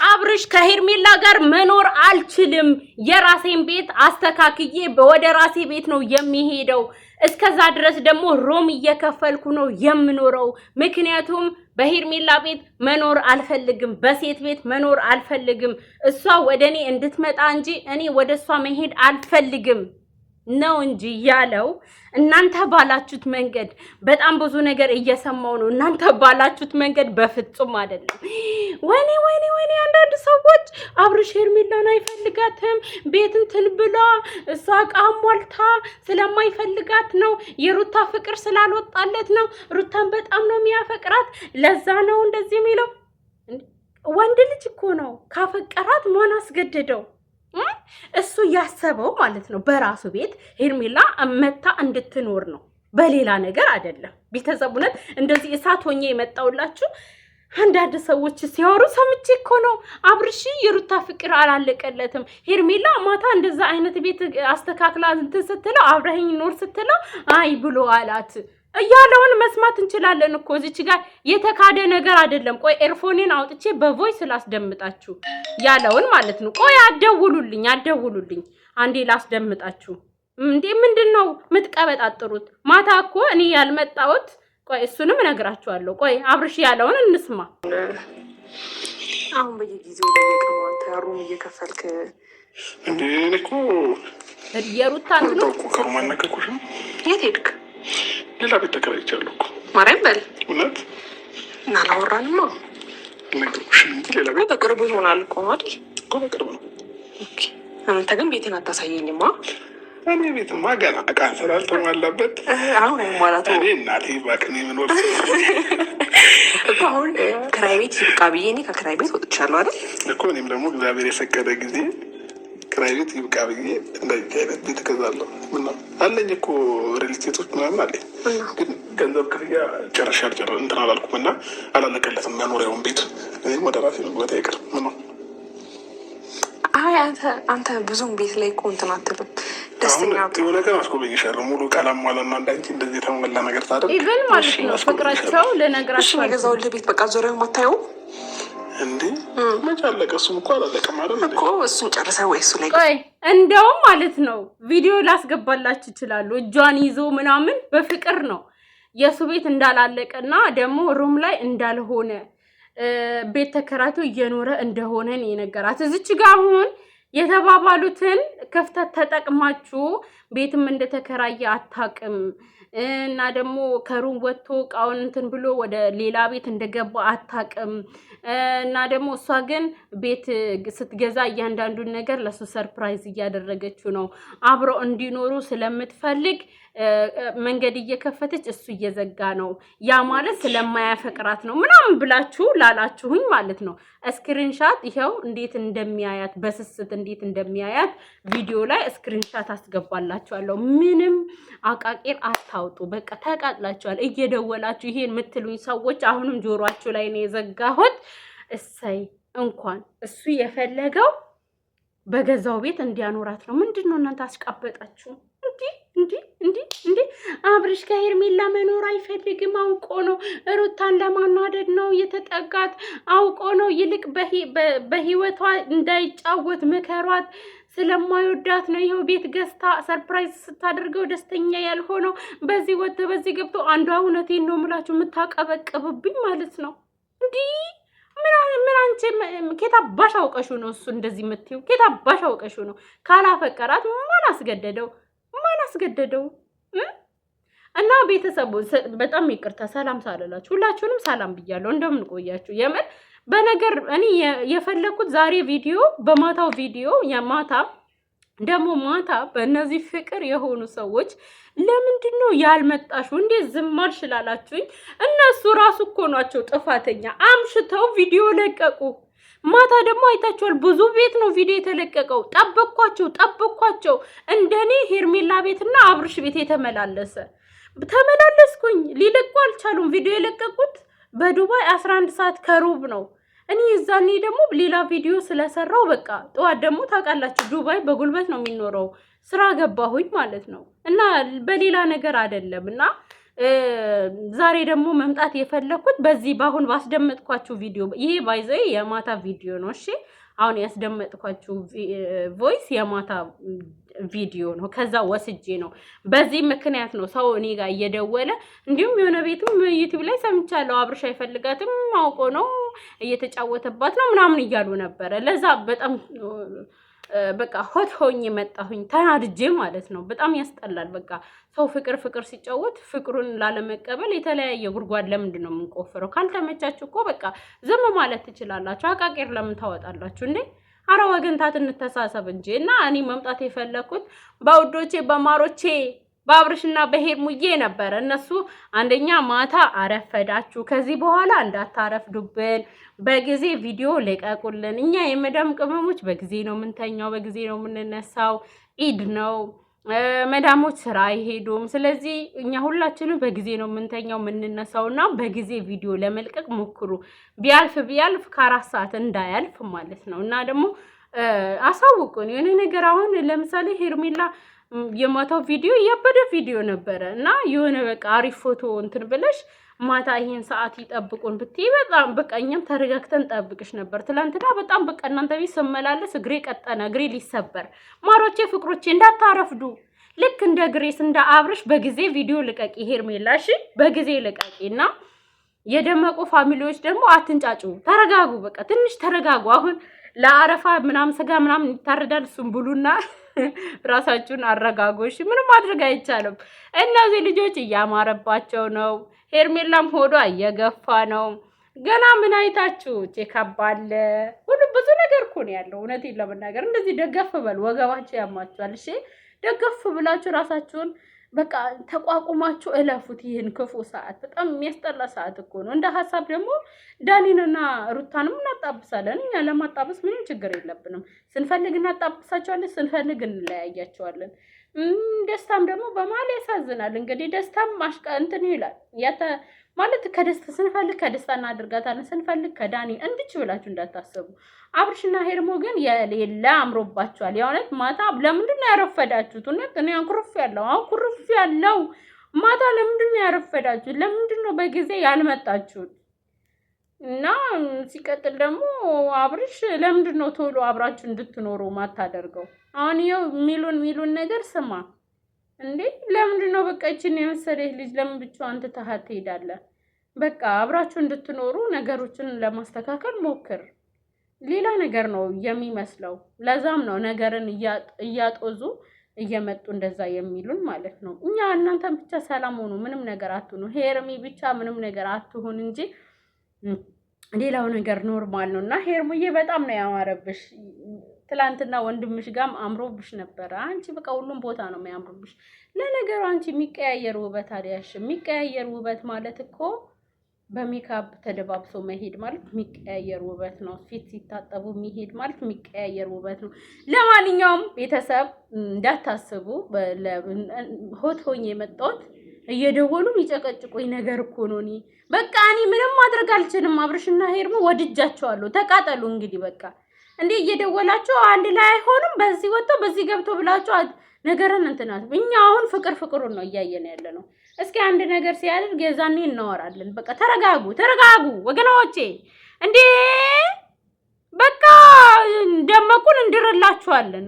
አብርሽ ከሄርሜላ ጋር መኖር አልችልም፣ የራሴን ቤት አስተካክዬ ወደ ራሴ ቤት ነው የሚሄደው። እስከዛ ድረስ ደግሞ room እየከፈልኩ ነው የምኖረው። ምክንያቱም በሄርሜላ ቤት መኖር አልፈልግም፣ በሴት ቤት መኖር አልፈልግም። እሷ ወደ እኔ እንድትመጣ እንጂ እኔ ወደ እሷ መሄድ አልፈልግም ነው እንጂ ያለው። እናንተ ባላችሁት መንገድ በጣም ብዙ ነገር እየሰማው ነው። እናንተ ባላችሁት መንገድ በፍጹም አይደለም። ወይኔ ወይኔ ወይኔ! አንዳንድ ሰዎች አብርሽ ሄርሜላን አይፈልጋትም፣ ቤት እንትን ብላ እሷ ዕቃ ሟልታ ስለማይፈልጋት ነው፣ የሩታ ፍቅር ስላልወጣለት ነው፣ ሩታን በጣም ነው የሚያፈቅራት፣ ለዛ ነው እንደዚህ የሚለው። ወንድ ልጅ እኮ ነው፣ ካፈቀራት ማን አስገደደው? እሱ ያሰበው ማለት ነው በራሱ ቤት ሄርሜላ መታ እንድትኖር ነው፣ በሌላ ነገር አይደለም። ቤተሰብ እውነት እንደዚህ እሳት ሆኜ የመጣውላችሁ አንዳንድ ሰዎች ሲያወሩ ሰምቼ እኮ ነው። አብርሽ የሩታ ፍቅር አላለቀለትም። ሄርሜላ ማታ እንደዛ አይነት ቤት አስተካክላ እንትን ስትለው አብረኸኝ ኖር ስትለው አይ ብሎ አላት እያለውን መስማት እንችላለን እኮ እዚች ጋር የተካደ ነገር አይደለም። ቆይ earphone ኤን አውጥቼ በ voice ላስደምጣችሁ ያለውን ማለት ነው። ቆይ አደውሉልኝ፣ አደውሉልኝ አንዴ ላስደምጣችሁ። እንዴ ምንድን ነው የምትቀበጣጥሩት? ማታ እኮ እኔ ያልመጣሁት። ቆይ እሱንም እነግራችኋለሁ። ቆይ አብርሽ ያለውን እንስማ። አሁን በየጊዜው በየቀኑ አንተ room እየከፈልክ እንዴ? እኔ እኮ የሩታ እንትኑ እኮ ከ room አልነገርኩሽም። የት ሄድክ? ሌላ ቤት ተከራይቻለሁ እኮ። ማርያም በል እውነት እና አላወራንማ። አልነገርኩሽም እንጂ ሌላ ቤት በቅርቡ ይሆናል እኮ አይደል? እኮ በቅርቡ ነው። Okay። አንተ ግን ቤቴን አታሳየኝማ። እኔ ቤትማ ገና እቃ ስላልተሟላበት አሁን አይሟላቱ። እኔ እናቴ እባክህ የምኖር እኮ አሁን ክራይ ቤት ይብቃ ብዬ እኔ ከክራይ ቤት ወጥቻለሁ አይደል እኮ። እኔም ደግሞ እግዚአብሔር የፈቀደ ጊዜ ክራይ ቤት ይብቃ ብዬ እንደዚህ አይነት ቤት እገዛለሁ። ምነው አለኝ እኮ real estate ኦች ምናምን አለኝ፣ ግን ገንዘብ ክፍያ ጨርሼ እንትን አላልኩም እና አላለቀለትም መኖሪያውን ቤት። እኔም ወደ ራሴ መግባት አይቀርም። ምነው አይ አንተ ብዙም ቤት ላይ እኮ እንትን አትልም። ደስተኛ የሆነ ቀን አስጎበኝሻለሁ። ሙሉ ዕቃ ላሟላና እንዳንቺ እንደዚህ የተሞላ ነገር ታደርግ even ማለት ነው ፍቅራቸው ልነግራቸው የገዛሁልህ ቤት በቃ ዙሪያውን አታየውም እንዴ? መች አለቀ? እሱም እኮ አላለቀም አይደል እኮ እሱን ጨርሰህ ወይ እሱ ላይ ቆይ፣ እንደውም ማለት ነው ቪዲዮ ላስገባላችሁ ይችላሉ። እጇን ይዞ ምናምን በፍቅር ነው የእሱ ቤት እንዳላለቀና ደግሞ room ላይ እንዳልሆነ ቤት ተከራይቶ እየኖረ እንደሆነ ነው የነገራት። እዚች ጋ አሁን የተባባሉትን ክፍተት ተጠቅማችሁ ቤትም እንደተከራየ አታውቅም እና ደግሞ ከ room ወጥቶ እቃውን እንትን ብሎ ወደ ሌላ ቤት እንደገባ አታውቅም እና ደግሞ እሷ ግን ቤት ስትገዛ እያንዳንዱን ነገር ለሱ surprise እያደረገችው ነው። አብረው እንዲኖሩ ስለምትፈልግ መንገድ እየከፈተች እሱ እየዘጋ ነው። ያ ማለት ስለማያፈቅራት ነው ምናምን ብላችሁ ላላችሁኝ ማለት ነው screenshot ይኸው እንዴት እንደሚያያት በስስት እንዴት እንደሚያያት ቪዲዮ ላይ screenshot አስገባላችኋለሁ። ምንም አቃቂር አታውጡ። በቃ ተቃጥላችኋል። እየደወላችሁ ይሄን የምትሉኝ ሰዎች አሁንም ጆሯችሁ ላይ ነው የዘጋሁት። እሰይ እንኳን እሱ የፈለገው በገዛው ቤት እንዲያኖራት ነው። ምንድን ነው እናንተ አስቃበጣችሁ? እንዲህ እንዲህ እንዲህ እንዲህ አብርሽ ከሄርሜላ መኖር አይፈልግም። አውቆ ነው ሩታን ለማናደድ ነው የተጠጋት። አውቆ ነው። ይልቅ በህይወቷ እንዳይጫወት ምከሯት። ስለማይወዳት ነው። ይኸው ቤት ገዝታ surprise ስታደርገው ደስተኛ ያልሆነው በዚህ ወጥቶ በዚህ ገብቶ አንዷ እውነቴን ነው የምላችሁ የምታቀበቅብብኝ ማለት ነው። እንዲህ ምን አንቺ ኬት አባሽ አውቀሽው ነው እሱ እንደዚህ የምትይው? ኬት አባሽ አውቀሽው ነው? ካላፈቀራት ማን አስገደደው? ማን አስገደደው? እና ቤተሰቡ በጣም ይቅርታ ሰላም ሳልላችሁ ሁላችሁንም ሰላም ብያለሁ። እንደምን ቆያችሁ? የምር በነገር እኔ የፈለኩት ዛሬ ቪዲዮ በማታው ቪዲዮ የማታ ደግሞ ማታ በእነዚህ ፍቅር የሆኑ ሰዎች ለምንድን ነው ያልመጣሽው? እንዴት ዝም አልሽ ላላችሁኝ እነሱ ራሱ እኮ ናቸው ጥፋተኛ። አምሽተው ቪዲዮ ለቀቁ። ማታ ደግሞ አይታችኋል፣ ብዙ ቤት ነው ቪዲዮ የተለቀቀው። ጠበቅኳቸው ጠበቅኳቸው። እንደኔ ሄርሜላ ቤትና አብርሽ ቤት የተመላለሰ ተመላለስኩኝ። ሊለቁ አልቻሉም። ቪዲዮ የለቀቁት በዱባይ 11 ሰዓት ከሩብ ነው። እኔ እዛኔ ደግሞ ሌላ ቪዲዮ ስለሰራው በቃ ጠዋት ደግሞ ታውቃላችሁ ዱባይ በጉልበት ነው የሚኖረው። ስራ ገባሁኝ ማለት ነው እና በሌላ ነገር አይደለም እና ዛሬ ደግሞ መምጣት የፈለኩት በዚህ በአሁን ባስደመጥኳችሁ ቪዲዮ፣ ይሄ by the way የማታ ቪዲዮ ነው። እሺ አሁን ያስደመጥኳችሁ voice የማታ ቪዲዮ ነው። ከዛ ወስጄ ነው። በዚህ ምክንያት ነው ሰው እኔ ጋር እየደወለ፣ እንዲሁም የሆነ ቤትም ዩቲዩብ ላይ ሰምቻለሁ። አብርሽ አይፈልጋትም፣ አውቆ ነው፣ እየተጫወተባት ነው ምናምን እያሉ ነበረ። ለዛ በጣም በቃ hot ሆኜ መጣሁኝ፣ ተናድጄ ማለት ነው። በጣም ያስጠላል። በቃ ሰው ፍቅር ፍቅር ሲጫወት ፍቅሩን ላለመቀበል የተለያየ ጉድጓድ ለምንድን ነው የምንቆፍረው? ካልተመቻችሁ እኮ በቃ ዝም ማለት ትችላላችሁ። አቃቄር ለምን ታወጣላችሁ እንዴ? አረ ወገንታት እንተሳሰብ እንጂ። እና እኔ መምጣት የፈለኩት በውዶቼ፣ በማሮቼ፣ በአብርሽና በሄርሙዬ ነበረ። እነሱ አንደኛ ማታ አረፈዳችሁ፣ ከዚህ በኋላ እንዳታረፍዱብን፣ በጊዜ ቪዲዮ ልቀቁልን። እኛ የመዳም ቅመሞች በጊዜ ነው የምንተኛው፣ በጊዜ ነው የምንነሳው። ኢድ ነው፣ መዳሞች ስራ አይሄዱም። ስለዚህ እኛ ሁላችንም በጊዜ ነው የምንተኛው የምንነሳው፣ እና በጊዜ ቪዲዮ ለመልቀቅ ሞክሩ። ቢያልፍ ቢያልፍ ከ4 ሰዓት እንዳያልፍ ማለት ነው። እና ደግሞ አሳውቁን የሆነ ነገር። አሁን ለምሳሌ ሄርሜላ የማታው ቪዲዮ ያበደ ቪዲዮ ነበረ፣ እና የሆነ በቃ አሪፍ ፎቶ እንትን ብለሽ ማታ ይሄን ሰዓት ይጠብቁን ብትይ በጣም በቃ እኛም ተረጋግተን ጠብቅሽ ነበር። ትላንትና በጣም በቃ እናንተ ቤት ስመላለስ እግሬ ቀጠነ፣ እግሬ ሊሰበር። ማሮቼ ፍቅሮቼ እንዳታረፍዱ። ልክ እንደ ግሬስ እንደ አብርሽ በጊዜ ቪዲዮ ልቀቂ ሄርሜላ፣ እሺ በጊዜ ልቀቂ። እና የደመቁ family ዎች ደግሞ አትንጫጩ፣ ተረጋጉ። በቃ ትንሽ ተረጋጉ። አሁን ለአረፋ ምናምን ስጋ ምናምን ይታረዳል፣ እሱም ብሉና ራሳችሁን አረጋጉ። እሺ ምንም ማድረግ አይቻልም። እነዚህ ልጆች እያማረባቸው ነው። ሄርሜላም ሆዷ እየገፋ ነው። ገና ምን አይታችሁ checkup አለ፣ ሁሉ ብዙ ነገር እኮ ነው ያለው። እውነቴን ለመናገር እንደዚህ ደገፍ በሉ፣ ወገባቸው ያማችኋል። እሺ ደገፍ ብላችሁ ራሳችሁን በቃ ተቋቁማችሁ እለፉት ይህን ክፉ ሰዓት። በጣም የሚያስጠላ ሰዓት እኮ ነው። እንደ ሀሳብ ደግሞ ዳኒንና ሩታንም እናጣብሳለን። እኛ ለማጣበስ ምንም ችግር የለብንም። ስንፈልግ እናጣብሳቸዋለን፣ ስንፈልግ እንለያያቸዋለን። ደስታም ደግሞ በመሀል ያሳዝናል። እንግዲህ ደስታም ማሽቃ እንትን ይላል ማለት ከደስታ ስንፈልግ ከደስታ እናደርጋታለን፣ ስንፈልግ ከዳኒ እንድች ብላችሁ እንዳታሰቡ። አብርሽና ሄርሞ ግን የሌለ አምሮባችኋል። የእውነት ማታ ለምንድን ነው ያረፈዳችሁት? እውነት እኔ ኩርፍ ያለው፣ አሁን ኩርፍ ያለው፣ ማታ ለምንድን ነው ያረፈዳችሁት? ለምንድን ነው በጊዜ ያልመጣችሁት? እና ሲቀጥል ደግሞ አብርሽ ለምንድን ነው ቶሎ አብራችሁ እንድትኖሩ ማታደርገው? አሁን ይኸው ሚሉን ሚሉን ነገር ስማ እንዴ፣ ለምንድን ነው በቃ ይችን የመሰለህ ልጅ ለምን ብቻዋን ትተሃት ትሄዳለህ? በቃ አብራችሁ እንድትኖሩ ነገሮችን ለማስተካከል ሞክር። ሌላ ነገር ነው የሚመስለው። ለዛም ነው ነገርን እያጦዙ እየመጡ እንደዛ የሚሉን ማለት ነው። እኛ እናንተን ብቻ ሰላም ሆኑ፣ ምንም ነገር አትሁኑ። ሄርሚ ብቻ ምንም ነገር አትሁን እንጂ ሌላው ነገር normal ነው። እና ሄርሙዬ በጣም ነው ያማረብሽ። ትላንትና ወንድምሽ ጋም አምሮብሽ ነበረ። አንቺ በቃ ሁሉም ቦታ ነው የሚያምሩብሽ። ለነገሩ አንቺ የሚቀያየር ውበት አልያሽ። የሚቀያየር ውበት ማለት እኮ በሜካፕ ተደባብሶ መሄድ ማለት የሚቀያየር ውበት ነው። ፊት ሲታጠቡ መሄድ ማለት የሚቀያየር ውበት ነው። ለማንኛውም ቤተሰብ እንዳታስቡ፣ hot ሆኜ የመጣሁት እየደወሉ የሚጨቀጭቁኝ ነገር እኮ ነው። እኔ በቃ እኔ ምንም ማድረግ አልችልም። አብርሽና ሄርሞ ወድጃቸዋለሁ። ተቃጠሉ እንግዲህ በቃ። እንዴ እየደወላችሁ አንድ ላይ አይሆኑም። በዚህ ወጥቶ በዚህ ገብቶ ብላችሁ ነገርን እንትናት። እኛ አሁን ፍቅር ፍቅሩን ነው እያየን ያለ ነው። እስኪ አንድ ነገር ሲያደርግ የዛኔ እናወራለን። በቃ ተረጋጉ፣ ተረጋጉ ወገኖቼ። እንዴ በቃ ደመቁን እንድርላችኋለን።